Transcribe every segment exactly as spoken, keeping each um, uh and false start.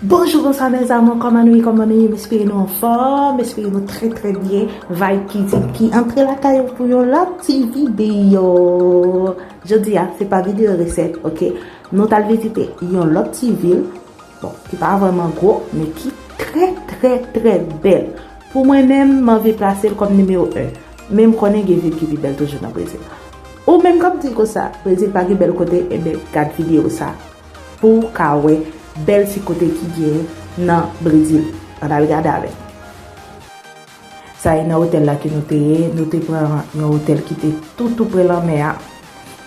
Bonjou, bonswa mes amours, kòman nou ye, kòman nou ye? M espere nou anfòm, m espere nou trè trè byen. Vibe Cuisine ki antre lakay ou pou yon lòt ti videyo. Jodi a, se pa videyo resèt, oke? Nou t al vizite yon lòt ti vil, bon, ki pa vrèman gwo, men ki trè trè trè bèl. Pou mwen menm, m anvi plase l kòm nimewo en. Men m konnen gen vil ki pi bèl toujou nan Brezil. Ou menm k ap di konsa, Brezil pa gen bèl kote, enben, gad videyo sa pou w ka wè bèl ti kote ki gen nan Brezil. Ann al gade avè m. Sa e nan otèl la ke nou te ye. Nou te pran yon otèl ki te tou tou pre lanmè a.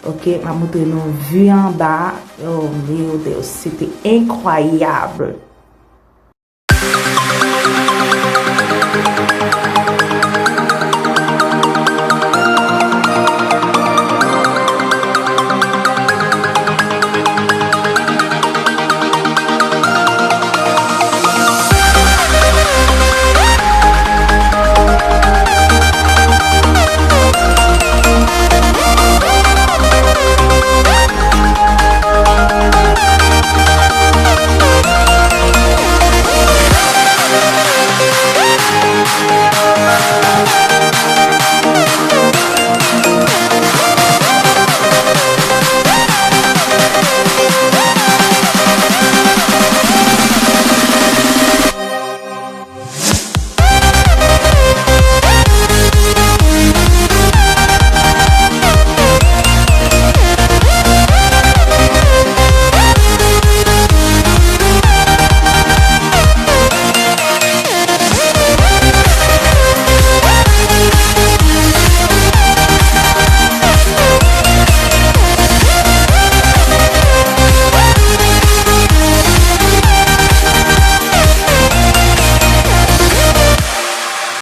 Oke, m ap montre nou vi anba a. Oh, meu Deus, se te enkwayab.